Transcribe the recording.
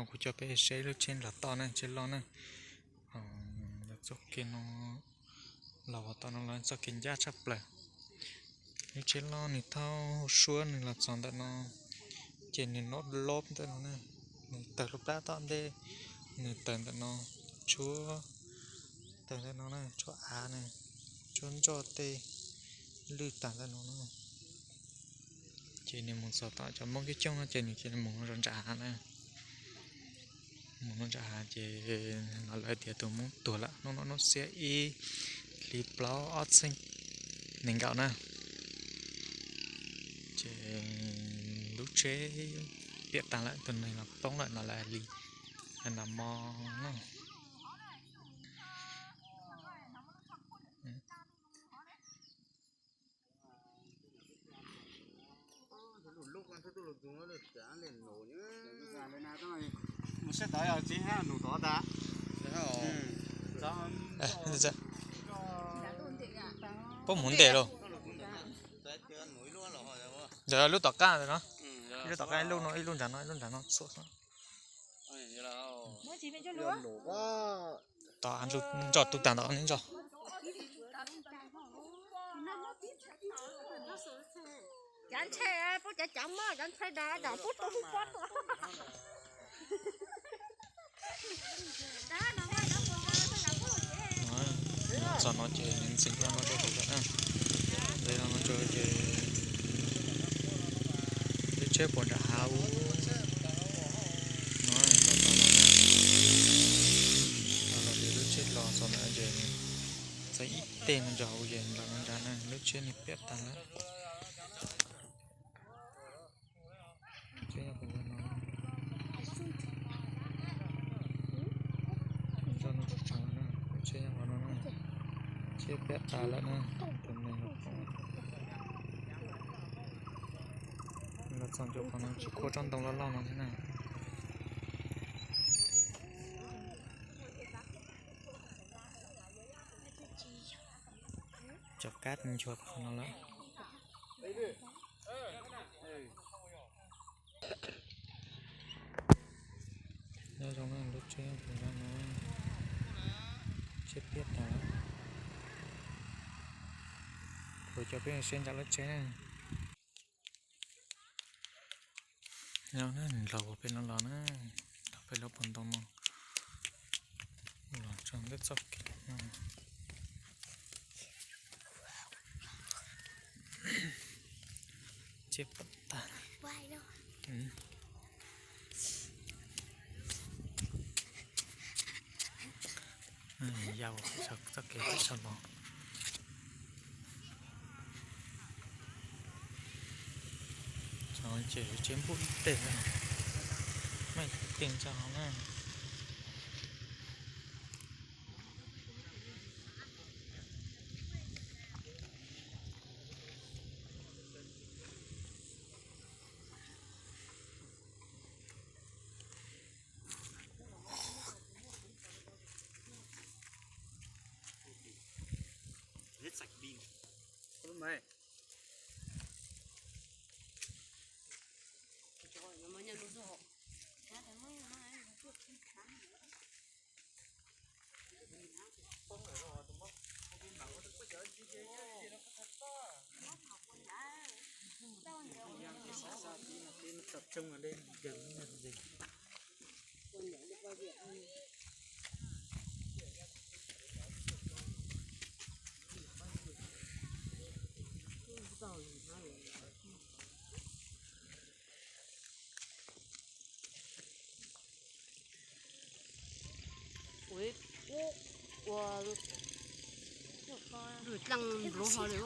Kuv coj peb saib lub tsheb los tod na, tsheb loj na. Los txoj kev no, los tod no los txoj kev ncaj tshaj plaws. Lub tsheb loj nws thauj suab nws los txog ntawm no, ces nws noj lob ntawm no na, nws tawg lub plab tom ntej, nws tawg ntawm no, tshuab tawg ntawm no na, tshuab av na, tshuab ntsoj tej lwj tag ntawm no na. Ces nws mus txog tom cov Hmoob Kib Cooj no ces nws cia li mus zov ntsaj hav na. Mus zov ntsaj hav ces no lawv tias tus Hmoob tuag lawm, hnub no hnub xiab ib hli plaub ob txhiab nees nkaum na. Ces lub tsheb piam tag lawm, tus neeg los poob lawm no lawv li nram mo no. Puab mus ntev lauj? Ntawm lub tom qab ntawm no, ib lub tom qab, ib lub no, ib lub nram no, ib lub nram no txhua. Tom ntsoj tub tag ntawm ne ntso. Cov ntshai, puab cov cov mog, cov ntshai dag cov puab tu pob tuaj. Txog no ces nws ntxeev no rau hauv lawm na. Ntxeev no rau ces lub tsheb puas nram hav ub no los txog no na. Los ces lub tsheb los txog ntawd ces txog ib teg no rau hauv ces los no nrad na, lub tsheb nws piam tag lawm. Tsheb piam tas lawm na, tus neeg los poob. Los txog ncua qhov no tsis khuab tsob ntoo loj loj no thiab na. Cov kab nchuav qhov no lawm. Nyob zoo na, lub tsheb no, tsheb piam tas. Kuv coj peb saib nram lub tsheb na. Nyob na, nws los pem no los na, los pem lub pob ntoo no, los txog ntawm txoj kev no. Tsheb piam tas. Yau txoj kev pem saum no. Ces tsheb npuj ib teg, maj ib teg ntsa hov na. Ua, ua, lwj dlaaj npluav hlo li.